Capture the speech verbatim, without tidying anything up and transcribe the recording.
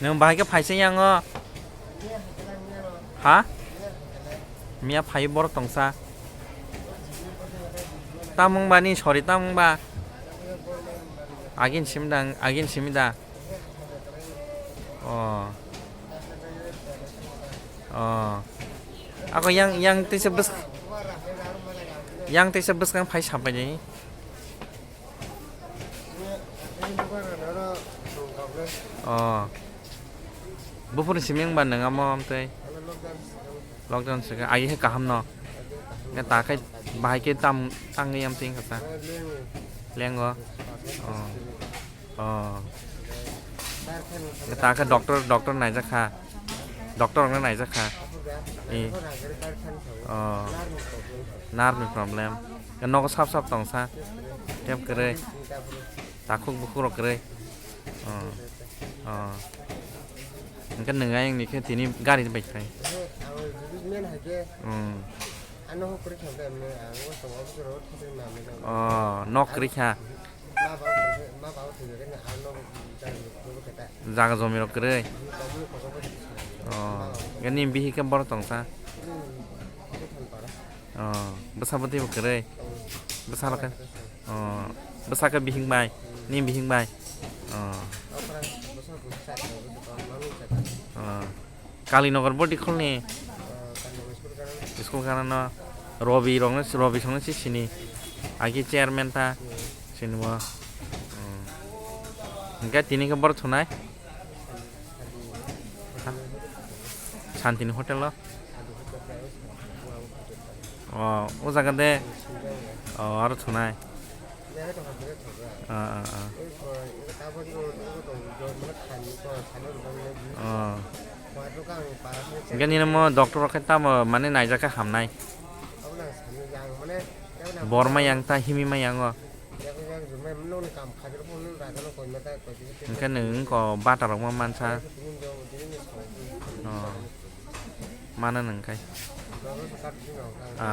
Nwng bahai khe phaisa yango? Ha? Miya phai borok tongsa. Tamung ba ni sori tamung ba? Agin sim dang, agin simi da. Oh. Oh. Ako yang, yang tisa bus, yang tisa bus kang phai sapai ni. Oh. Bufur siming ba nang amo amtwi. Lockdown saka agi he kaham no. Nga ta khai bahai ke tam tang yam ting kasa. Lengo. Oh. Oh. Nga ta khe doctor, doctor naijak kha. Doctor rokno naijak kha. Eh. Oh. Nerve ni problem. Nga nogo sap sap tong sa. Kem kwrwi. Takhuk bukhuk rok kwrwi. Oh. Oh. Hwnkhe nwng ayang ni khe tini gari bai khai. Hmm. Oh, nok kwrwi kha. Jaga jomi rok kwrwi. Oh. Hwnkhe nini bihik khe borok tong kha. Oh, bwsa bwtwi bo kwrwi. Bwsa rok khe. Oh, bwsa khe bihik bai. Ni bihik bai. Oh. Oh. Kalinogar body kholni. School kana no. Robi rokno, Robi songno si sini. Agi chairman ta. Sini bo. Oh. Hwnkhe tini khe borok thunai. Santini hotel o. Oh, o jaga de. Oh, aro thunai. Ah, ah, ah. Oh. Hwnkhe nini mo doctor rok khe tamo mane naijak khe hamnai. Bor ma yang ta himi ma yang o. Hwnkhe nwng wngkho bata rok ma mansa. Oh. Mano nwng khai. Ah.